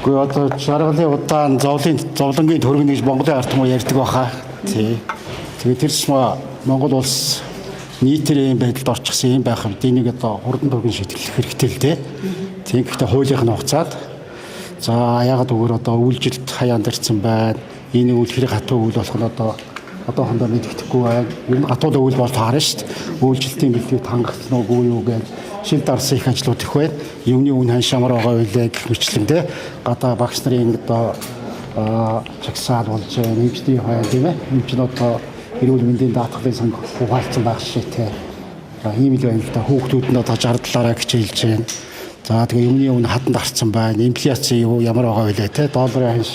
Үгүй, одоо жаргалын удаан зовлын зовлонгийн төргөн гэж Монголын ард түмэн ярьдаг баха. Тий. Тэгээд тэр тусмаа Монгол улс нийтээр ийм байдалд орчихсон юм байх юм. Энийг одоо хурдан түргэн шийтгэх хэрэгтэй л дээ. Тийм, гэхдээ хуулийнх нь хугацаад, за, ягаад гэвэл одоо үйлжилт хаяанд ирсэн байна. Энэ үйл хэрэг хатуу үйл болох нь одоо одоохондоо мэддэхгүй байна. Ер нь гатуу үйл болж таарна шүү дээ. Үйлжилтийн бэлтгийг хангасан уугүй юу гэж шил дарсан их ажлууд их байна. Юмны үн ханш ямар байгаа вэ гэх мэтлэн те. Гадаа багш нарын одоо чагсаал болж байна. Эмчний хай, тийм ээ. Эмч нь одоо эрүүл мэндийн даатгалын санг угаалцсан байх шээ те. Ийм л байна л да. Хүүхдүүд нь одоо жардлаараа хичээлж байна. За, тэгээ юмны үн хатанд гарцсан байна. Инфляц юу ямар байгаа вэ те. Долларын ханш,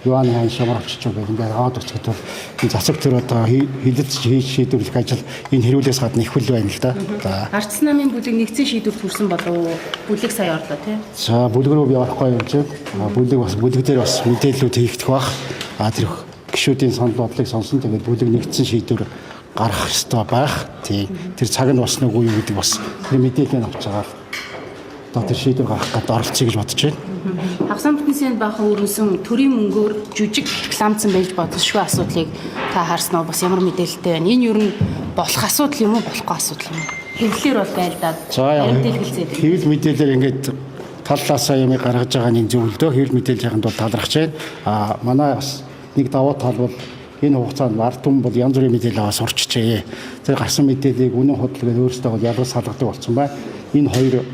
юаны ханш ямар очиж байгаа ингээд аваад өчгөд бол энэ засаг төр одоо хилэлц хийж шийдвэрлэх ажил энэ хэрүүлээс гадна их хөл байна л да. За. Ардс намын бүлэг нэгдсэн шийдвэрт хүрсэн болов уу? Бүлэг сая орлоо тий. За, бүлэг рүү би орохгүй юм чинь. Бүлэг бас бүлэг дээр бас мэдээллүүд хийгдэх бах. Тэр гишүүдийн санал бодлыг сонсон. Тэгээд бүлэг нэгдсэн шийдвэр гаргах ёстой байх. Тийм. Тэр цаг нь бас нүггүй юу гэдэг бас тэр мэдээлэл нь авч байгаа л одоо тэр шийдвэр гаргах гээд оролцъё гэж бодож байна. Хагас бүтэнсэнд баахан өрнөсөн төрийн мөнгөөр жүжиг рекламдсан байж бодолшгүй асуудлыг та харсан уу? Бас ямар мэдээлэлтэй байна? Энэ ер нь болох асуудал юм уу, болохгүй асуудал юм уу? Хэвлэлээр бол байлдаад дэлгэлцээд. Хэвлэл мэдээлэлээр ингээд таллаасаа юм гаргаж байгаа нь зөв л дөө. Хэвлэл мэдээллийнхэнд бол талархаж байна. Манай бас нэг давуу тал бол энэ хугацаанд ард түмэн бол янз бүрийн мэдээлэл аваа сурчжээ. Тэр гарсан мэдээллийг үнэн худал гэж өөрсдөө бол ялгаж салгадаг болсон байна. Энэ хоёр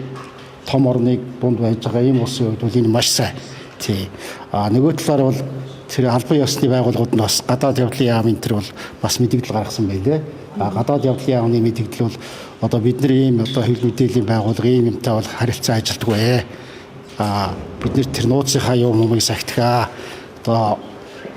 том орныг дунд байж байгаа ийм улсын хувьд бол энэ маш сайн. Тий. Нөгөө талаар бол тэр албан ёсны байгууллагууд нь бас гадаад явдлын яам энэ төр бол бас мэдээлэл гаргасан байлээ. Гадаад явдлын яамны мэдээлэл бол одоо бид нар ийм одоо хэвлэл мэдээллийн байгууллага ийм юмтай бол харилцан ажилдаггүй. Бид нар тэр нууцынхаа юм юмыг сахитгаа. Одоо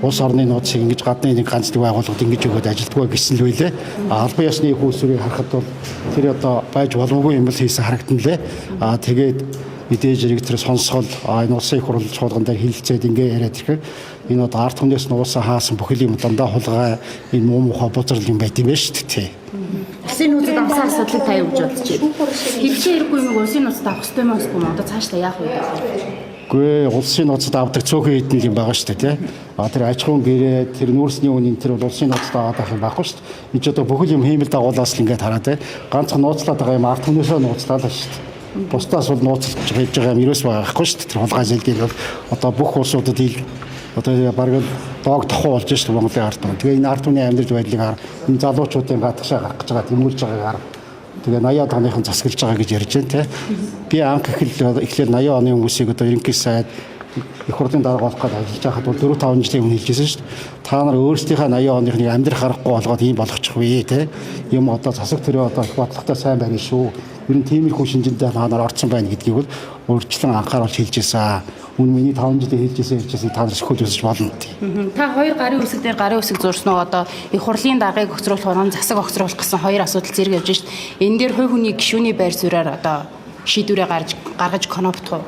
улс орны нууцыг ингэж гадны нэг ганц нэг байгууллагад ингэж өгөөд ажилдаггүй гэсэн л байлээ. Албан ёсны их усүрийг харахад бол тэр одоо байж боломгүй юм л хийсэн харагдан лээ. Тэгээд мэдээж хэрэг тэр сонсгол, энэ улсын их хурл чуулган дээр хилцээд ингээ яриад ирэхээр энэ одоо ард түмнээс нуусан хаасан бүхэл юм дандаа хулгай, энэ муу мухай бузрал юм байт юм байна шүү дээ. Улсын нууцад авсан асуудлыг та юу гэж бодож байна? Хэлсэн хэрэггүй юм улсын нууцад авах ёстой юм уу, юм одоо цаашдаа яах вэ? Үгүй, улсын нууцад авдаг цөөхөн хэдэн юм байгаа шүү дээ, тий. Тэр аж ахуйн гэрээ, тэр нүүрсний үн энэ тэр бол улсын нууцад аваад байх юм байхгүй шүү дээ. Энд ч одоо бүхэл юм хиймэл дагуулаас л ингээд хараад, тий. Ганцхан нууцлаад байгаа юм ард түмнээсээ нууцлаа л шүү дээ. Бусдаас бол нууцлж хийж байгаа юм ерөөс байгаа байхгүй шүү дээ. Тэр хулгай зэлгээл бол одоо бүх улсуудад ил одоо бараг л дог тохуу болж шүү дээ Монголын ард түмэн. Тэгээ энэ ард түмний амьдрал байдлыг хар, энэ залуучуудын гадагшаа гарах гэж байгаа, тэмүүлж байгааг хар. Тэгээ 80-аад оныхон засаглаж байгаа гэж ярьж байна те. Би анх эхлээл 80 оны хүмүүсийг одоо ерөнхий сайд, их хурлын дарга болох гээд ажиллаж байхад бол 4 5 жилийн өмнө хэлжсэн шүү дээ. Та нар өөрсдийнхээ 80 оныхныг амьдрах аргагүй болгоод ийм болгочихвээ те. Юм одоо засаг төрөө одоо их бодлоготой сайн байна шүү. Ер нь тиймэрхүү шинжиндээ та нар орцсон байна гэдгийг бол урьдчилан анхааруулж хэлж байсан. Үн миний 5 жилийн хэлжсэн та нар сөхөж өсөж болно. Та хоёр гарын үсэг дээр гарын үсэг зурсан уу? Одоо их хурлын даргаыг огцруулах болон засаг огцруулах гэсэн хоёр асуудал зэрэг явж шít. Энэ дээр хувь хүний гишүүний байр суурьаар одоо шийдвэрээ гаргаж коноптох уу?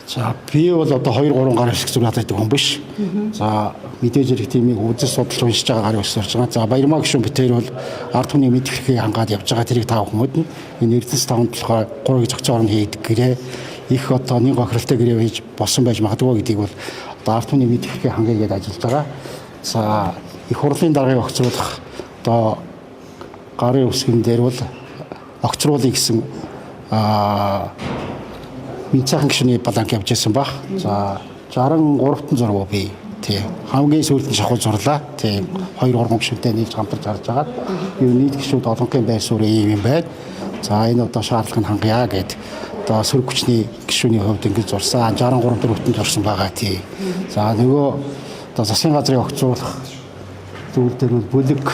За, би бол одоо 2 3 гарын үсэг зураад байдаг хүн биш. За, мэдээж хэрэг тиймийг үзэл судалж уншиж байгаа гарын үсэг зурж байгаа. За, Баярмаа гишүүн битээр бол ард түмний мэдэх эрхийг хангаад явж байгаа, тэрийг та бүхэн мэднэ. Энэ Эрдэнэс таван болохоор 3-ыг зохицон орно хийдэг гэрээ их одоо нэг гохиролтой гэрээ байж болсон байж магадгүй гэдгийг бол одоо ард түмний мэдэх эрхийг хангая гэдээ ажиллаж байгаа. За, их хурлын даргаыг огцруулах одоо гарын үсгэн дээр бол огцруулъя гэсэн Минцаахан гишүүний баланк явж байсан баг. За, 63-тан зурв би. Тий. Хамгийн сүүлд нь шахуу зурлаа. Тий. 2 3 гишүүнтэй нийлж хамтарч харж агаад ер нь нийт гишүүд олонхын байр суурь ийм юм байна. За, энэ одоо шаардлагыг хангая гэд одоо сөрөг хүчний гишүүний хувьд ингэж зурсан. 63 дөрөвтөн зурсан байгаа, тий. За, нөгөө одоо засгийн газрыг огцруулах зүйл дээр бол бүлэг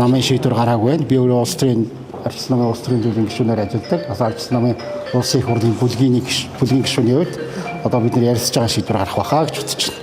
намын шийдвэр гараагүй байна. Би өөрөө улс төрийн арчил намын улс төрийн зүйлийн гишүүнээр ажилладаг. Бас арчил намын улсын их хурлын бүлгийн гишүүний хувьд одоо бид нар ярилцж байгаа шийдвэр гарах байхаа гэж бодож байна.